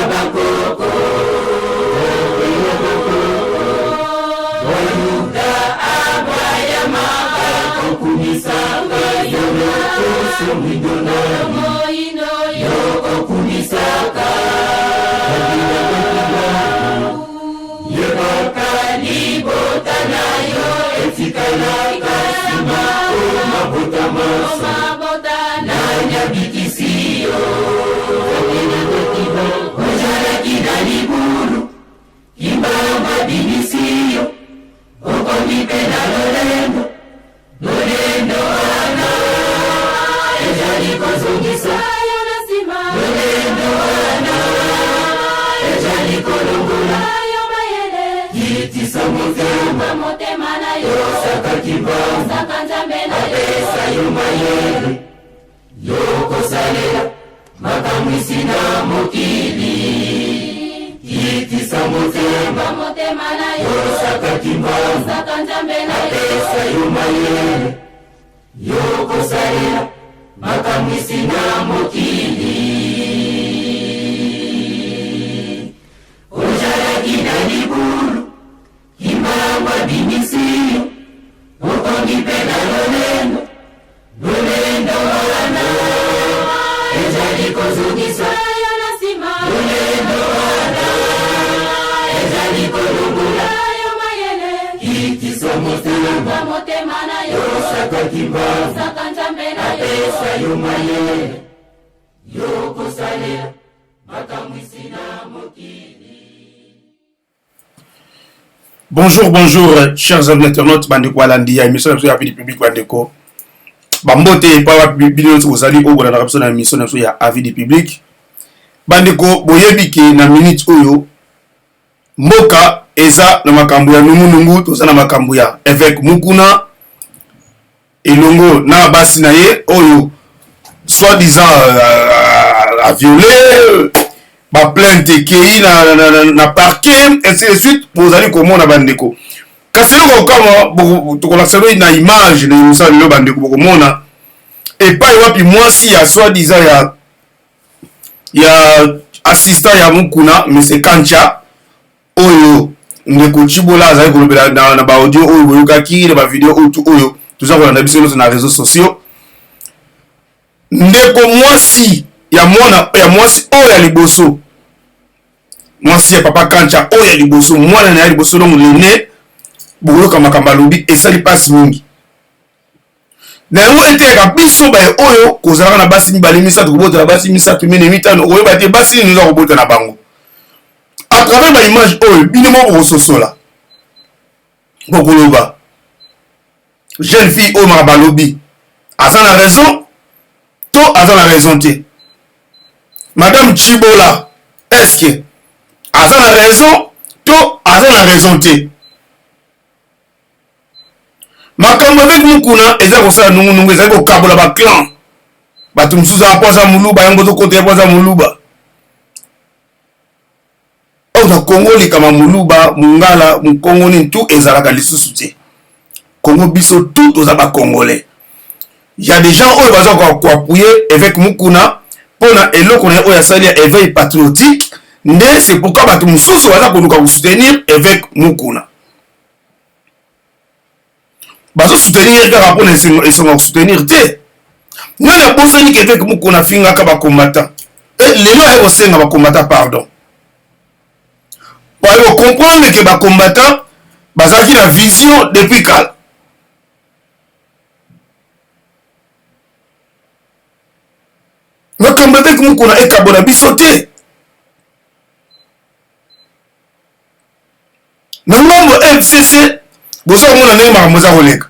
bakoko Boluka Abrayama bakokumisaka yo lokoso mwindo na yo kokumisaka Yebaka libota na yo etikalaka nsima o mabota manso nani abikisi yo ozalaki na libulu kimbangu abimisi yo okomi mpe na lolendo lolendo wana ezali kozongisa lolendo wana ezali kolongola kitisa motema motema na yo osaka kimbangu osaka nzambe na yo apesa yo mayele yokosalela makamwisi na mokili kitisa motema motema na yo osaka kimbangu osaka nzambe na yo apesa yo mayele yokosalela makamwisi na mokili ozalaki na libulu kimbangu abimisi yo okongi mpe na lolendo lolendo wana ezali kozongisa yo na nsima lolendo wana ezali kolongola yo mayele kitisa motema motema na yo osaka kimbangu osaka nzambe na yo apesa yo mayele yokosalela makamwisi na mokili. Bonjour, bonjour, chers amis internautes, bandeko balandi ya émission na biso ya Avis du Public, bandeko. Bambote epai wapi bino nyonso bozali oyo bolandaka biso na émission na biso ya Avis du Public. Bandeko, boyebi ke na minute oyo mboka eza na makambo ya nungunungu, toza na makambo ya évêque Mukuna elongo na basi na ye oyo soi-disant a violé, ba plainte ekei na parquet, ainsi de suite. Bozali komona, bandeko, kasi eloko kama tokolakisa bino na image na émission lelo, bandeko, bokomona epai wapi mwasi ya soi-disant ya assistant ya Mukuna, monsieur Kancha, oyo ndeko Chibola azali kolobela na ba audio oyo boyokaki, na ba vidéo oyo tu oyo toza kolanda biso nyonso na réseaux sociaux. Ndeko mwasi ya mwana ya mwasi oyo ya liboso, mwasi ya papa Kancha oyo ya liboso, mwana na ya liboso, donc l'aîné, bokoyoka makambo alobi, esali mpasi mingi. Na yango eteyaka biso baye oyo kozalaka na basi mibale, misato, kobotela basi misato, mine, mitano, okoyeba te basi nini oza kobota na bango. À travers ba image oyo, bino moko bokososola, bokoloba jeune fille oyo makambo alobi aza na raison to aza na raison te. Madame Chibola, est ce que aza na raison to aza na raison te? Makambo évêque Mukuna eza kosala nungunungu, ezali kokabola ba clan. Bato mosusu apo aza moluba, yango tokota ye po aza moluba. Oyo na Kongo likama moluba, mongala, mokongo, nini tu ezalaka lisusu te. Kongo biso tout toza ba Congolais. Ya des gens oyo baza ko appuyer évêque Mukuna mpona eloko na ye oyo asali ya éveil patriotique nde. C'est pourquoi bato mosusu baza koluka kosoutenir évêque Mukuna. Bazosoutenir ye kaka mpona esonga kosoutenir te. Nani abosani ke évêque Mukuna afingaka ba combattant? Lelo aye kosenga ba combattant pardon po aye kocomprendre ke ba combattant bazalaki na vision depuis kala. Makambo évêque Mukuna ekabola biso te. Na ngambo FCC, boza komona ndenge makambo eza koleka.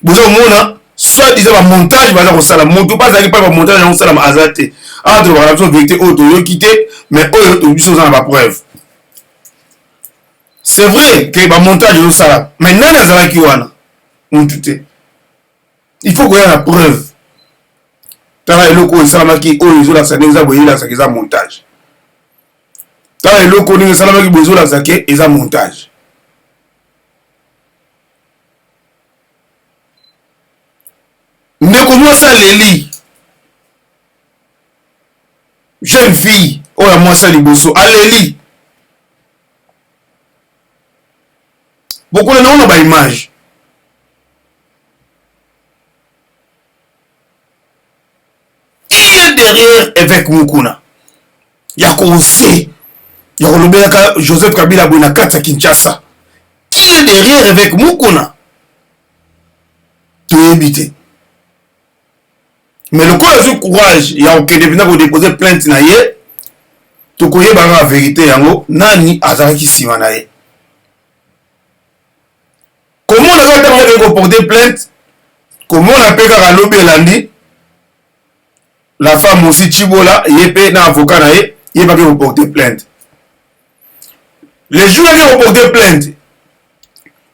Boza komona soit disant ba montage baza kosala. Moto mpe azalaki mpa ba montage yango kosalama aza te. Awa tolobaka na biso vérité oyo toyoki te, mais oyo biso oza na ba preuve. C'est vrai ke ba montage ezosala, mais nani azalaki wana? Mutu te. Il faut koya na preuve. Tala eloko oyo esalamaki, oyo ezolakisa ndenge eza boye, elakisaka eza montage. Tala eloko ndenge esalamaki boye, ezolakisa ke eza montage. Ndeko mwasi aleli. Jeune fille oyo ya mwasi ya liboso aleli. Bokolanda yango na ba image. Qui est derrière évêque Mukuna? Ya kose ya kolobelaka Joseph Kabila boye na kati ya Kinshasa. Qui est derrière évêque Mukuna? Toyebi te. Mais lokola azwi courage ya kokende mpenza kodepose plainte na ye, tokoyeba kaka verite yango nani azalaki nsima na ye. Komona kaka ntango akei koporte plainte, komona mpe kaka lobi elandi la femme aussi Tshibola ye mpe na avocat na ye, ye mpe akei koporte plainte. Le jour akei koporte plainte,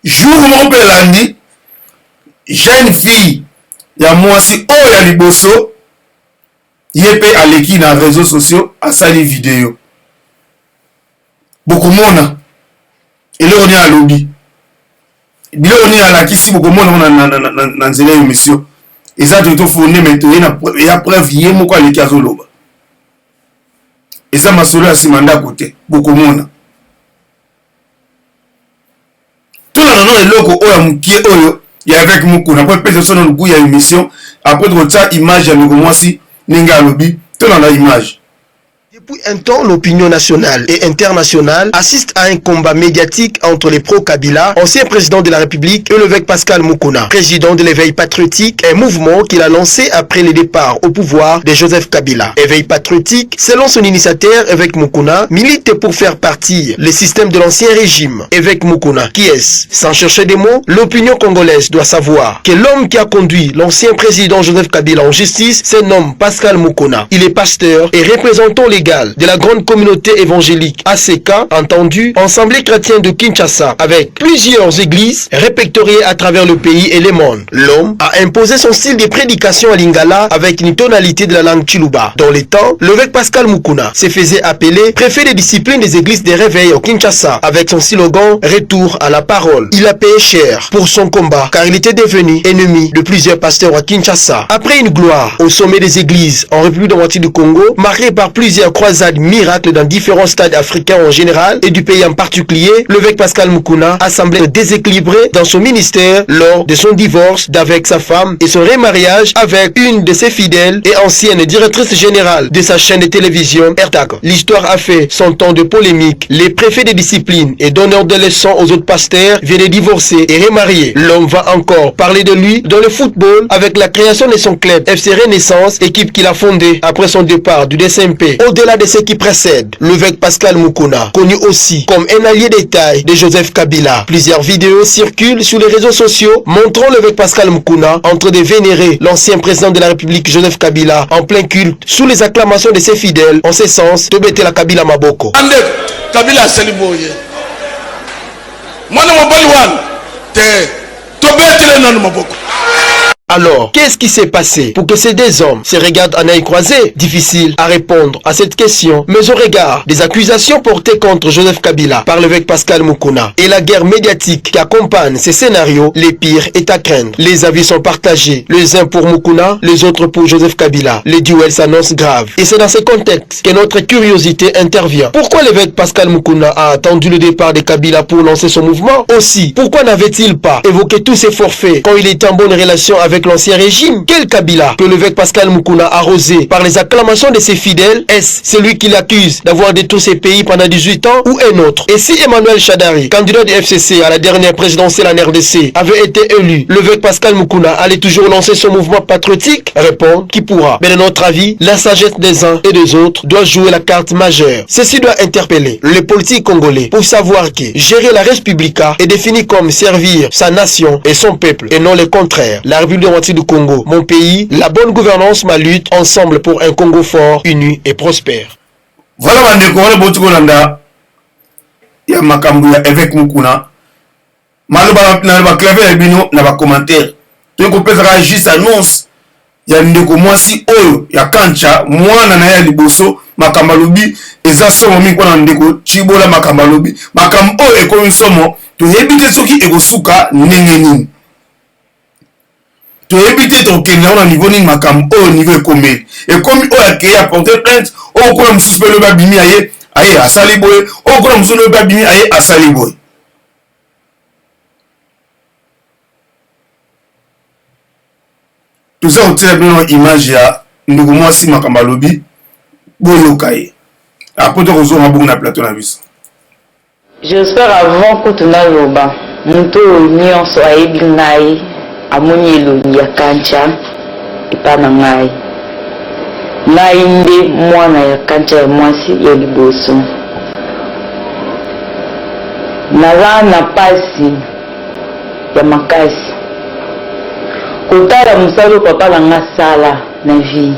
jour moko mpe elandi jeune fille ya mwasi oyo ya liboso ye mpe aleki na réseaux sociaux asali video. Bokomona eloko nini alobi, biloko nini alakisi, bokomona ngo na nzela ya émission. Eza to tofonde me toye na ya preuve ye moko aleki azoloba. Eza masolo ya nsima ndako te, bokomona. Tolanda nano eloko oyo ya mokie oyo ya évêque Mukuna po epesa biso nano gout ya émission. Après tokotia image ya ndeko mwasi ndenge alobi, tolanda image. Depuis un temps, l'opinion nationale et internationale assiste à un combat médiatique entre les pro-Kabila, ancien président de la République, et l'évêque Pascal Mukuna, président de l'éveil patriotique, un mouvement qu'il a lancé après le départ au pouvoir de Joseph Kabila. Éveil patriotique, selon son initiateur, évêque Mukuna, milite pour faire partir le système de l'ancien régime. Évêque Mukuna, qui est-ce? Sans chercher des mots, l'opinion congolaise doit savoir que l'homme qui a conduit l'ancien président Joseph Kabila en justice se nomme Pascal Mukuna. Il est pasteur et représentant légal de la grande communauté évangélique ACK, entendu Assemblée chrétienne de Kinshasa, avec plusieurs églises répertoriées à travers le pays et le monde. L'homme a imposé son style de prédication à Lingala avec une tonalité de la langue Chiluba. Dans les temps, l'évêque Pascal Mukuna se faisait appeler préfet des disciplines des églises des réveils au Kinshasa avec son slogan Retour à la parole. Il a payé cher pour son combat car il était devenu ennemi de plusieurs pasteurs à Kinshasa. Après une gloire au sommet des églises en République démocratique du Congo, marquée par plusieurs croisades miracles dans différents stades africains en général et du pays en particulier, l'évêque Pascal Mukuna a semblé déséquilibré dans son ministère lors de son divorce d'avec sa femme et son remariage avec une de ses fidèles et ancienne directrice générale de sa chaîne de télévision RTAC. L'histoire a fait son temps de polémique. Les préfets des disciplines et donneurs de leçons aux autres pasteurs viennent de divorcer et remarier. L'homme va encore parler de lui dans le football avec la création de son club FC Renaissance, équipe qu'il a fondée après son départ du DCMP. Au-delà de ce qui précède, l'évêque Pascal Mukuna, connu aussi comme un allié de taille de Joseph Kabila. Plusieurs vidéos circulent sur les réseaux sociaux montrant l'évêque Pascal Mukuna en train de vénérer l'ancien président de la République Joseph Kabila en plein culte sous les acclamations de ses fidèles. En ce sens, Tobetela Kabila Maboko. Ande Kabila asali boye. Mwana mobali wana te tobetele nanu maboko. Alors, qu'est-ce qui s'est passé pour que ces deux hommes se regardent en œil croisé? Difficile à répondre à cette question, mais au regard des accusations portées contre Joseph Kabila par l'évêque Pascal Mukuna et la guerre médiatique qui accompagne ces scénarios, les pires est à craindre. Les avis sont partagés, les uns pour Mukuna, les autres pour Joseph Kabila. Les duels s'annoncent graves. Et c'est dans ce contexte que notre curiosité intervient. Pourquoi l'évêque Pascal Mukuna a attendu le départ de Kabila pour lancer son mouvement? Aussi, pourquoi n'avait-il pas évoqué tous ses forfaits quand il était en bonne relation avec l'ancien régime? Quel Kabila que l'évêque Pascal Mukuna arrosé par les acclamations de ses fidèles? Est-ce celui qui l'accuse d'avoir détruit ses pays pendant 18 ans ou un autre? Et si Emmanuel Shadary, candidat du FCC à la dernière présidentielle en RDC, avait été élu, l'évêque Pascal Mukuna allait toujours lancer son mouvement patriotique? Répondre qui pourra. Mais de notre avis, la sagesse des uns et des autres doit jouer la carte majeure. Ceci doit interpeller les politiques congolais pour savoir que gérer la Respublica est défini comme servir sa nation et son peuple et non le contraire. La République démocratique du Congo, mon pays, la bonne gouvernance, ma lutte, ensemble pour un Congo fort, uni et prospère. Voilà bandeko wana boti kolanda ya makambo ya évêque Mukuna. Maloba na ba clavier na bino na ba commentaire. Toyei kopesaka juste annonce ya ndeko mwasi oyo ya Kancha, mwana na ye ya liboso. Makambo alobi eza somo mingi mpona ndeko Tshibola. Makambo alobi, makambo oyo ekomi somo, toyebi te soki ekosuka ndenge nini, toyebi te tokokende yango na niveau nini. Makambo oyo niveau ekomeli, ekomi oyo akei aporte plainte, Oyo kuna mosusu mpe lobi abimi aye aye asali boye. Oyo kuna mosusu lobi abimi aye asali boye. Toza kotiela bino image ya ndeko mwasi makambo alobi, boyoka ye apo tokozonga bongo na plateau na biso. J'espère avant kutu naloba mutu oyo nionso ayebi ngai amoni elongi ya Kancha epa na ngai. Ngai nde mwana ya Kancha ya mwasi ya liboso. Naza na pasi ya makasi kotala mosala oyo papa na ngai asala na vie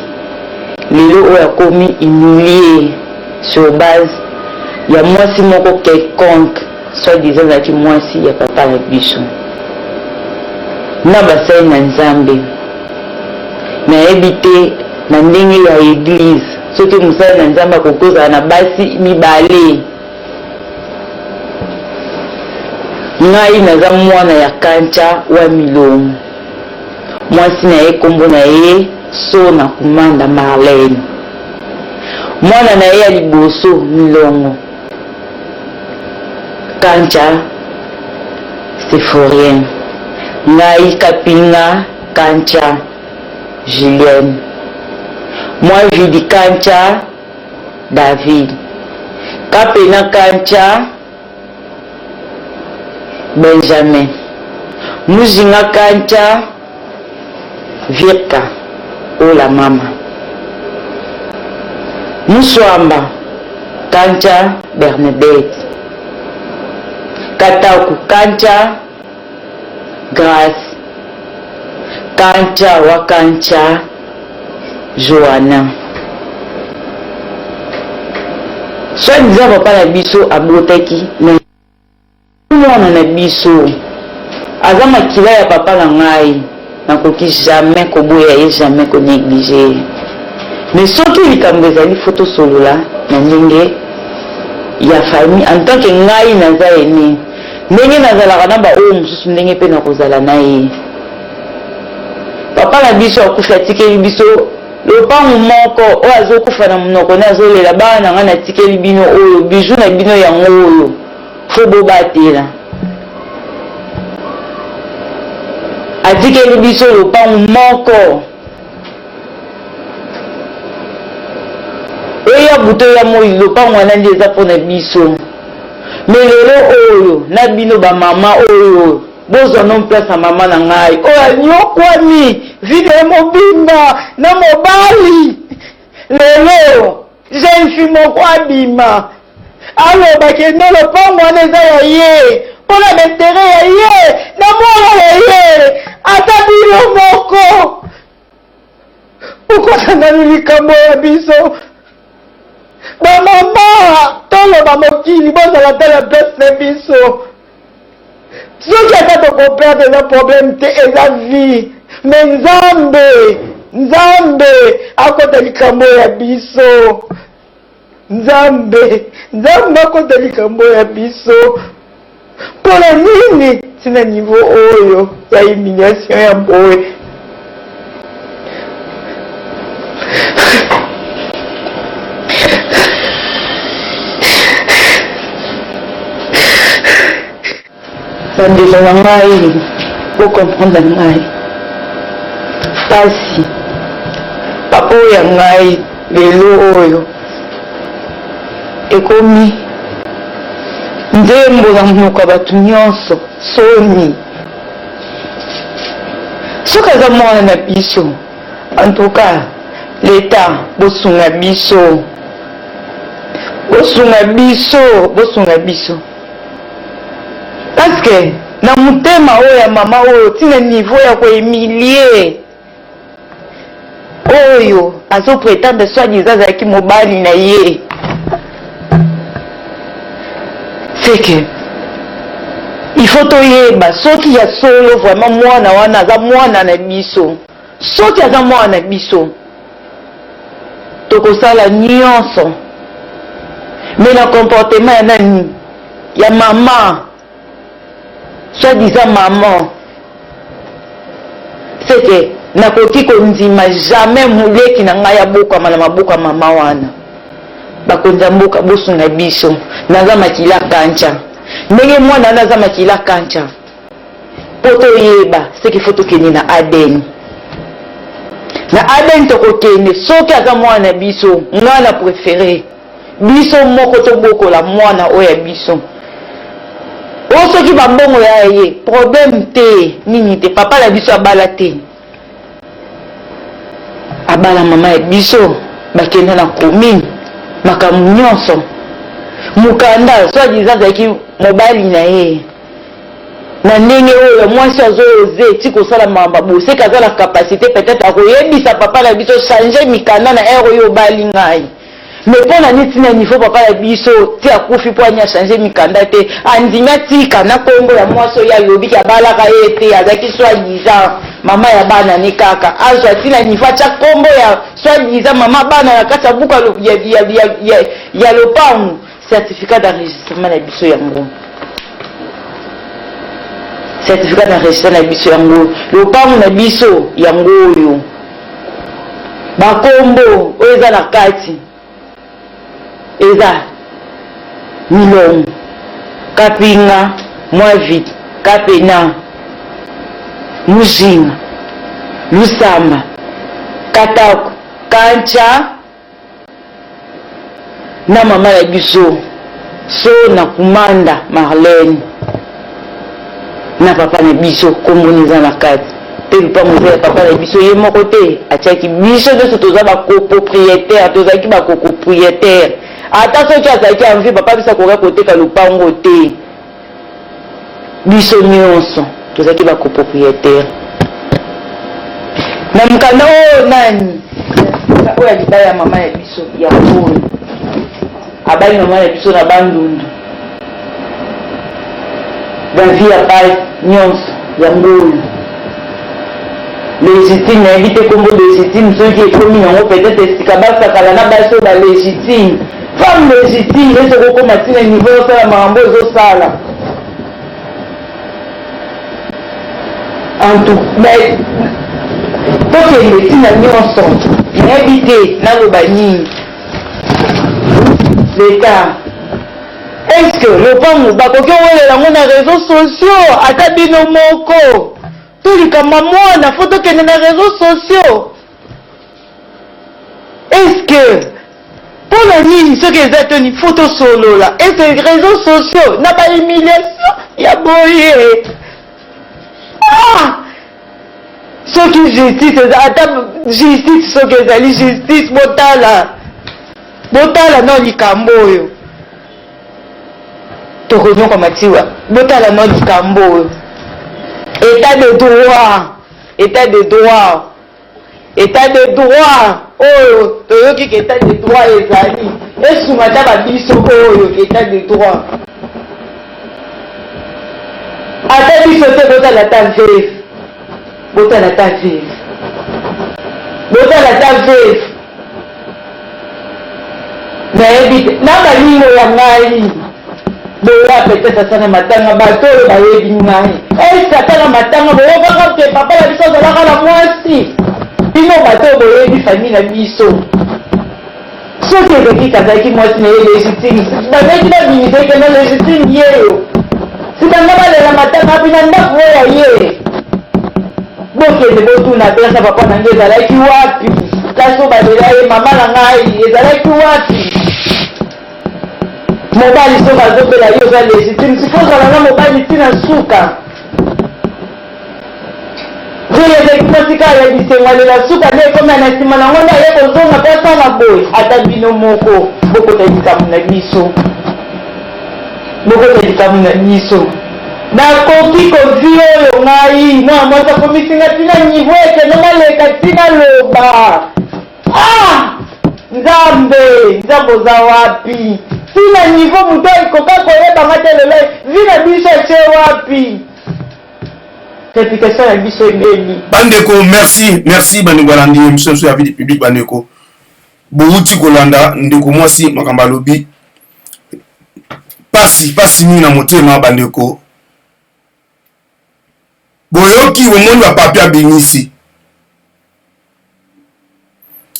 lelo oyo akomi humilie sur base ya mwasi moko quelconque soit disant azalaki mwasi ya papa na biso na basali na Nzambe. Nayebi te na ndenge ya eglise soki mosali na Nzambe akoki kozala na basi mibale. Ngai naza mwana ya Kancha wa Milongo, mwasi na ye kombo na ye Sona Kumanda Marlène. Mwana na ye ya liboso Milongo Kancha Sephorien, ngai Kapinga Kancha Julienne, Mwavidi Kancha David, Kapena Kancha Benjamin, Mujinga Kancha Virka Ola Mama, Muswamba Kancha Bernadette, Kataku Kancha Grace, Kancha wa Kancha Johanna. Soit disant papa na biso abotaki na mwana na biso aza makila ya papa na ngai, nakoki jamais koboya ye, jamais ko negliger ye. Mais soki likambo ezali faut tosolola na ndenge ya famille en tant que ngai naza aine, ndenge nazalaka na ba oyo mosusu ndenge pe nakozala na ye. Papa na biso akufi atikeli biso lopangu moko oyo azokufa na monoko ne azolela bana na ngai natikeli bino oyo bijou na bino yango oyo faut bobatela. Atikeli biso lopangu moko eya butu eya moi lopangu wana nde eza mpona biso. Mais lelo oyo na bino ba mama oyo bozwa non place ya mama na ngai oyo anyokwami vie na ye mobimba na mobali, lelo jeune fille moko abima aloba ke no lopango wana eza ya ye mpona ba interet ya ye na mwana ya ye, ata bino moko bokota nanu likambo ya biso ba mama toloba mokili bozala ata na place na biso. Soki ata toko perdre eza problème te, eza vie. Mais Nzambe, Nzambe akota likambo ya biso. Nzambe, Nzambe akota likambo ya biso. Pona nini tina niveau oyo ya humiliation ya boye? Bandeko na ngai, bo comprendre ngai pasi papa oyo ya ngai lelo oyo ekomi nzembo na monoko ya bato nyonso soni. Soki aza mwana na biso en tout cas l'etat bosunga biso bosunga biso bosunga biso parce que na motema oyo ya mama oyo tina niveau ya ko humilie oyo azo pretendre soit disant azalaki mobali na ye c'est que il faut toyeba soki ya solo vraiment mwana wana aza mwana na biso. Soki aza mwana na biso tokosala nyonso mais na comportement ya nani ya mama soit disant maman c'est que nakoki kondima jamais moleki na ngai abokama na maboko ya mama wana. Bakonzi ya mboka bosunga biso. Naza makila kancha. Ndenge mwana wana aza makila kancha. Po toyeba ce qu'il faut tokende na ADN. Na ADN tokokende soki aza mwana na biso. Nga na prefere biso moko tobokola mwana oyo ya biso. O soki ba mbongo ya ye problème te nini te papa na biso abala te. Abala mama ya biso bakenda na commune makambo nyonso mukanda soit disant azalaki mobali na ye na ndenge oyo mwasi azo ose ti kosala makambo boye seke aza na capacité peut-être akoyebisa papa na biso change mikanda na heure oyo obali ngai. Mais pona nini ti na niveau papa na biso ti akufi po ani a changer mikanda te andimi atika na kombo ya mwasi oyo alobi ke abalaka ye te azalaki soit disant mama ya bana ne kaka azwa ti na niveau atia kombo ya soit disant mama bana na kati ya buku ya, ya, ya, ya, ya lopangu certificat d'enregistrement na biso yango certificat d'enregistrement na biso yango lopangu na biso yango oyo Bakombo oyo eza na kati eza Milongo, Kapinga, Mwavit, Kapena, Mujinga, Lusamba, Katako, Kancha na mama na biso Sona Kumanda Marlène na papa na biso kombo na eza na kati pe lupango eza ya papa na biso ye moko te atiaki biso nyonso toza ba copropriétaire tozalaki ba copropriétaire ata soki azalaki en vie papa biso akoka koteka lupango te Biso nionso tozalaki ba coproprietaire na mokanda oyo. Nani oyo ya libala ya mama ya biso ya oyo abali mama na biso na Bandundu, ba vie ya pasi nionso yango oyo legitime. Nayebi te kombo legitime soki ekomi nango peut-être esika basakala na basi oyo ba legitime. Femme legitime nde soki okoma ti na niveau osala makambo oyo ozosala en tout mais tokende ntina nyonso nayebi te naloba nini. Leta est ce que lopango bakoki owelela yango na réseaux sociaux? Ata bino moko to likambo ya mwana fo tokende na réseaux sociaux? Est ce que pona nini soki eza toni faut tosolola? Est ce que réseaux sociaux na ba humiliation ya boye? Ah! Soki justice eza, ata justice soki ezali justice, botala botala no likambo oyo tokonyokama tiwa, botala no likambo oyo. État de droit, état de droit, état de droit oyo toyoki ke état de droit ezali esunga ata babiso oyo ke état de droit ata biso te. Botala ata veve, botala ata veve, botala ata veve. Nayebi te na baningo ya ngai boya peut-être ata na matanga bato oyo bayebi ngai eske ata na matanga boyokaka ke papa na biso azalaka na mwasi? Bino bato oyo boyebi famille na biso, soki ezalaki kazalaki mwasi na ye légitime, bazalaki babimisa eke na légitime yeyo si banga balela matanga api na ndako oyo ya ye. Bokende botuna place ya papa na ngai ezalaki wapi, place oyo balela ye mama na ngai ezalaki wapi. Mobali soki azobela yo oza légitime, sikoyo ozala na mobali ntina suka. Soki ezalaki mwasi kaka ya bisengo alela suka nde ekomi na nsima nango nde aye kozonga mpe asala boye. Ata bino moko bokota likambo na biso, bokota likambo na biso. Nakoki kovi oyo ngai mwana mwasi akomisi nga ntina niveau ekende naleka ntina loba. Ah! Nzambe, Nzambe oza wapi? Ntina niveau moto ekoka koyeba nga te lelo vi na biso etie wapi? Réputation na biso ebebi. Bandeko, merci, merci bandeko balandi émission biso ya vie du public. Bandeko, bowuti kolanda ndeko mwasi makambo alobi, pasi pasi mingi na motema. Bandeko, boyoki, bomoni bapapier abimisi.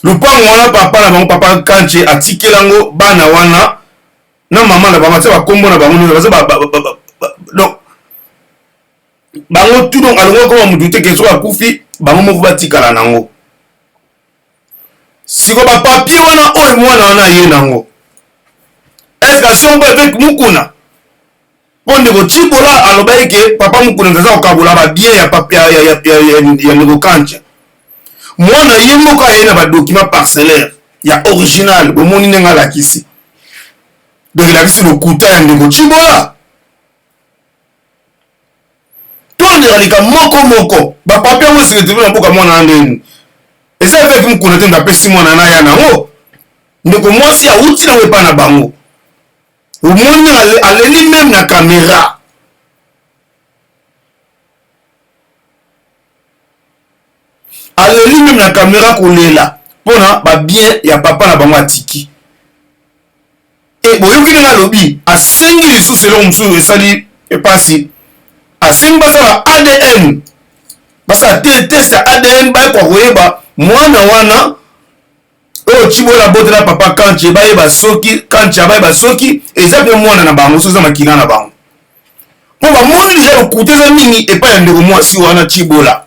Lopango wana papa na bango, papa Kanche, atikela yango bana wana na mama na bango, atia bakombo na bango nyonso, baza donc bango tout. Donc alongo koma mutu te ke soki akufi, bango moko batikala nango. Siko bapapier wana oyo mwana wana aye nango, est-ce que asombo avec Mukuna? Mpo ndeko Tshibola alobaki ke papa Mukuna aza kokabola babien ya ndeko Kancha. Mwana ye moko aye na badocument parcellaire ya original. Bomoni ndenge alakisi, donc elakisi lokuta ya ndeko Tshibola. Tolandela moko moko bapapier yango. Secrétaire na mboka, mwana na ndeni eza avec Mukuna te. Apesi mwana na ya nango, ndeko mwasi awuti nango epai na bango. Omoni, aleli même na caméra. Aleli même na caméra, kolela mpona babien ya papa na bango atiki. E boyoki ndenge alobi, asengi lisusu eloko mosusu esali epasi. Asengi basala ADN, basala te test ya ADN, bayekoka koyeba mwana wana oyo Tshibola abotela papa Kanche, bayeba soki Kanche, bayeba soki eza mpe mwana na bango, soki eza makila na bango, mpo bamoni deja lokuta eza mingi epai ya ndeko mwasi wana Tshibola.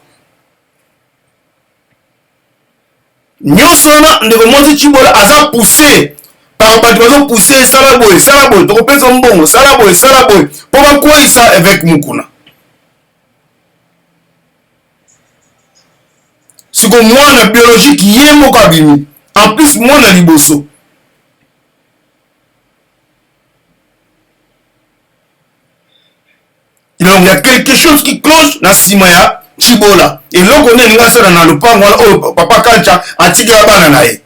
Nyonso wana, ndeko mwasi Tshibola aza poussé par bato, bazopousse: sala boye, sala boye, tokopesa mbongo, sala boye, sala boye, mpo bakweyisa évêque Mukuna. Siko mwana biologique ye moko abimi, en plus mwana liboso. Donc il y a quelque chose qui cloche na nsima ya Tshibola. Eloko nde alingi asala na lopango wana oyo papa Kancha atikela bana na ye?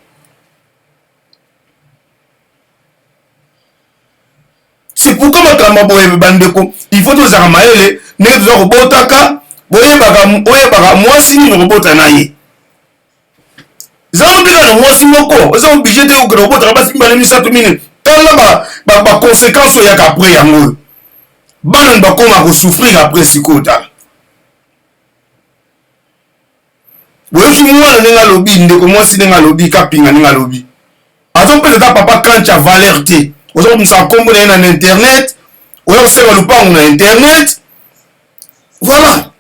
C'est pourquoi makambo boye, bandeko, il faut tozalaka mayele ndenge toza kobotaka. Boyebaka, oyebaka mwasi nini okobota na ye. Eza mpe na mwasi moko, eza obligé te okende kobotaka basi mibale, misato, mine. Tala baconséquence oyo yaka après yango oyo, bana bakoma kosouffrir après. Sikoyo tala, boyoki mwana ndenge alobi, ndeko mwasi ndenge alobi, Kapinga ndenge alobi, azopesa ata papa Kancha valeur te. Oza kobimisa nkombo na ye na internet, oya kosenga lupangu na internet. Voilà,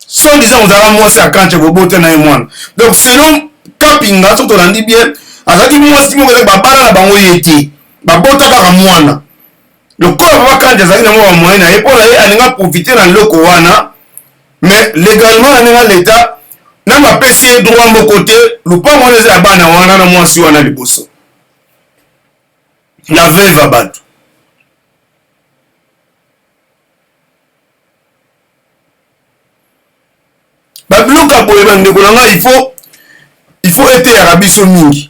soi-disant ozalaka mwasi ya Kancha, bobota na ye mwana. Donc selon Kapinga, soki tolandi bien, azalaki mwasi moko ezaki babala na bango ye te, babota kaka mwana. Lokola papa Kancha azalaki na mwa bamoyen na ye, mpo na ye alinga profite na loko wana, mais légalement na ndenge leta nano apesi ye droit moko te. Lupango wana eza ya bana wana na mwasi wana liboso ya veuve ya bato. Babiloko ya boye, bandeko na ngai, il faut eteyaka biso mingi.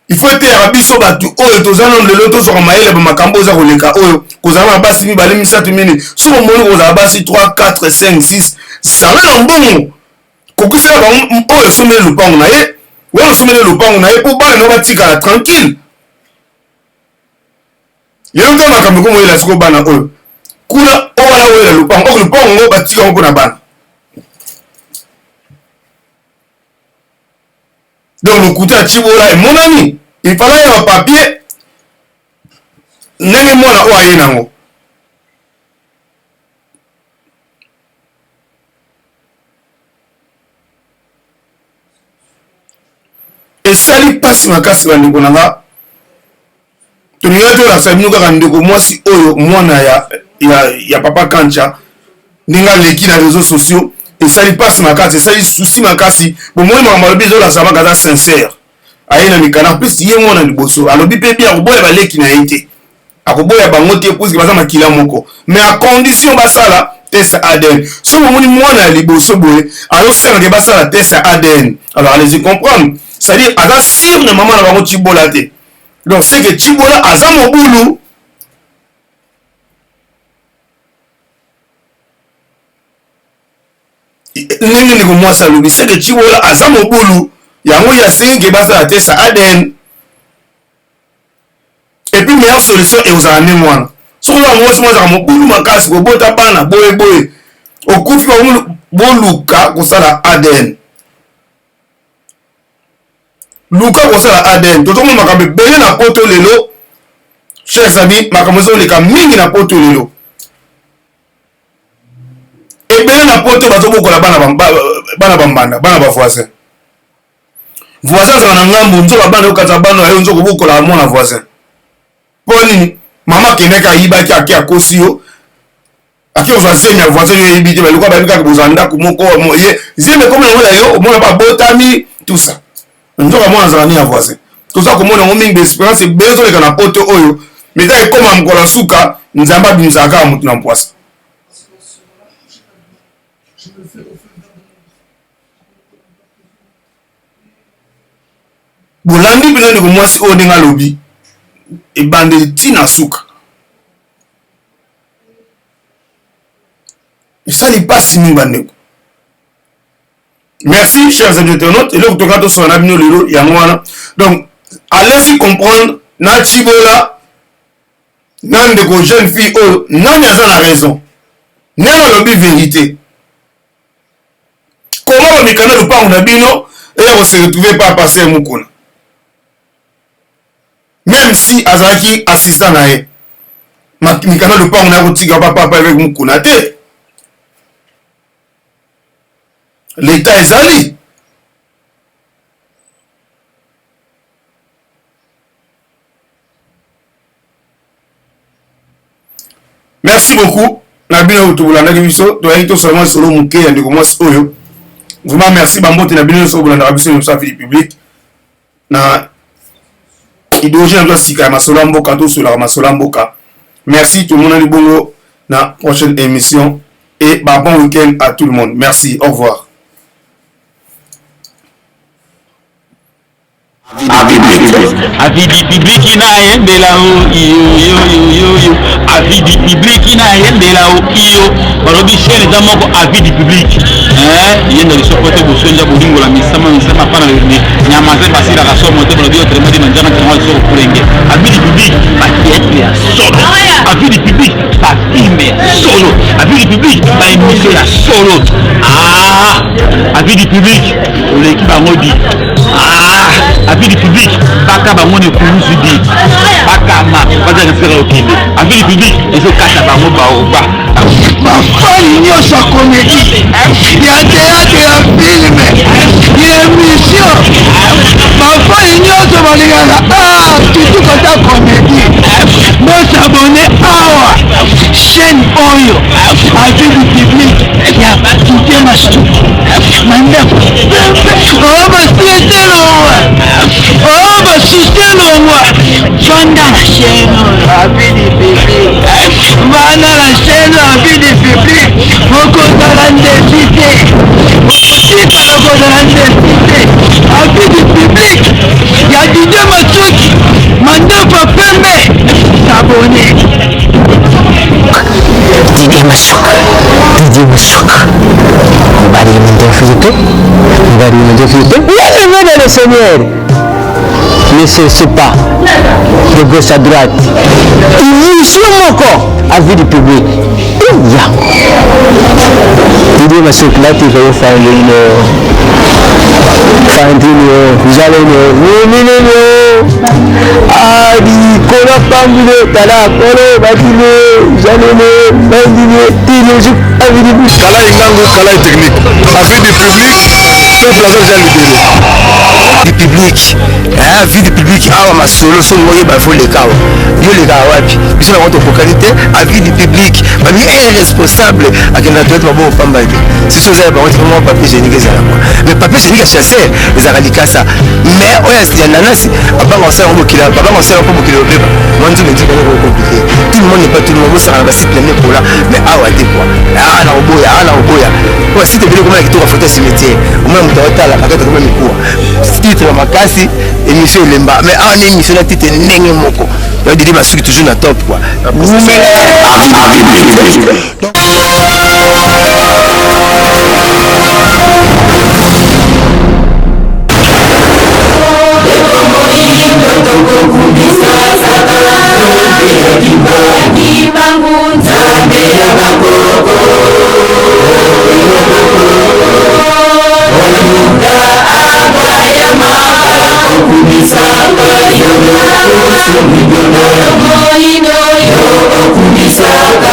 Il faut eteyaka biso bato oyo toza nano lelo, tozwaka mayele. Bamakambo oza koleka oyo, kozala na basi mibale, misato, mine, soki omoni kozala basi 3, 4, 5, 6, zala na mbongo, kokisela bango. Oyo osomeli lopango na ye wana, osomeli lopango na ye mpo bana nao batikala tranquille. Lelo ntango makambo ekomoyela sikoyo bana oyo kuna, oyo wana oyela lopango, oyo lopango ngo batika yango mpona bana. Donc lokuta ya Tshibola emonani. Ifala ya bapapier ndenge mwana oyo aye nango. Esali mpasi makasi, bandeko na nga. Tolingai tolakisa bino kaka ndeko mwasi oyo, mwana ya papa Kancha, ndenge aleki na réseaux sociaux. Esali mpasi makasi, esali souci makasi. Bomoni makambo alobi, ezolakisa maka aza sincère. Aye na mikanda, plus ye mwana liboso. Alobi mpe bi akoboya baleki na ye te, akoboya bango te, puisque baza makila moko, mais à condition basala test ADN. Soki omoni mwana ya liboso boye azosengaka basala test ya ADN, alors allez-y comprendre, c'est-à-dire aza sûr na mama na bango Tshibola te. Donc c'est que Tshibola aza mobulu. Ndenge ndeko mwasi alobi, c'est que Tshibola aza mobulu, yango ye asengi ke basala test ya ADN. Et puis meilleure solution ekozala ndenge wana. Soki oza mwasi moko azalaka mobulu makasi, kobota bana boye boye, okufi. Boluka kosala ADN. Luka kosala ADN. Tozomona makambo ebele na poto lelo. Chers amis, makambo ezoleka mingi na poto lelo. Ebele na poto bazobokola bana bana bambanda, bana ba voisin. Voisin azala na ngambo, nzoka bana yokaza bana yo nzoka obokola mwana voisin. Mpo nini? Mama akendaki ayibaki ake akosi yo ake kozwa zemi ya voisin yo oyebi te baluka bayebi kaka bozwa ndako moko ye zemi ekomi yango ya yo omona babotami tout ça nzoka mwana azala nini ya voisin toza komona yango mingi baexperience ebele ezoleka na poto oyo mais eza ekoma mokolo ya suka nzambe abimisaka kaka motu na mpwasa. Bolandi mpenza ndeko mwasi oyo ndenge alobi ebandeli ti na suka. Esali mpasi mingi bandeko. Merci chers amis internautes, eloko toka tosola na bino lelo yango wana. Donc allez-y comprendre na Tshibola na ndeko jeune fille oyo nani aza na raison, nani alobi verite. Comment ba mikanda lupangu na bino eya ko se retrouver pa pasteur Mukuna? Même si azalaki assistant na ye, mikanda lupangu na ye kotika pa papa avec Mukuna te. L'État ezali. Merci beaucoup na bino oyo tobolandaki biso, toyaki tosala mwa lisolo moke ya ndeko mwasi oyo. Vraiment merci, bambote na bino nyonso oyo bolandaka biso na vie publique na idéologie na biso ya sika ya masolo ya mboka, tosolaka masolo ya mboka. Merci, tomonani bongo na prochaine émission et ba bon week-end à tout le monde. Merci, au revoir. Avis du public na yembela o iyo yo yo yo yo avis du public na yembela o iyo balobi chaîne eza moko avis du public eh yenda lisoko te bosonja bolingola misama misama pana nyama te basilaka somo te balobi autrement dit manjanga ntango lisoko kulenge avis du public ba théâtre ya solo avis du public ba film ya solo avis du public ba émission ya solo ah avis du public oleki bango di ah avis du public baka bango na ekulusu di bakama bazala na sika kokende avis du public ezokata bango baoba bafani nyonso ya komedi ya teyatre ya filme ya emission bafani nyonso balingaka ah, surtout kota komedi bosabone awa chaîne oyo avis du public ya Didier Masuki na ndako pembe oh basusi elongwa oh basusi elongwa vanda na chaîne oyo avis du public vanda na chaîne oyo avis du public okozala ndesi te okotikala kozala ndesi te avis du public ya Didier Masuki mandefu ya pembe s'abonner. Didier Masuka, Didier Masuka, mobali mandefu te, mobali mandefu te. Bien-aimé dans le Seigneur, ne cherchez pas de gauche à droite. Émission moko avis du public. Ya. Didier Masuka, là tu vas faire une fandini jalene minene likolo pambule tala kolo batine jalene bandine tineju avidi Kalai Ngangu, Kalai Technique. Avis du public, peuple aza déjà libéré. Du public hein, vie du public awa masolo soki oyeba fo leka awa yo lekaka wapi biso na bango tokokani te avis du public babi irresponsable akenda na toilette maboko pamba te sisi oza ya bango te mwa papier hygiénique ezala kwa mais papier hygiénique ya chasseur ezalaka likasa mais oyo ya nanasi babanga kosala yango mokili babanga kosala mpo mokili obeba mwa nzungu nzungu yango compliqué tout le monde n'est pas tout le monde bosaka na basite na mekola mais awa te kwa awa na koboya awa na koboya po basite ebele komona kitoko ya foto ya cimetière omona moto aotala akati akoma mikuwa titre ya makasi émission elemba mais awa na émission na titre ndenge moko donc Didi Masuki toujours na top quoi. Moino yo okumisaka.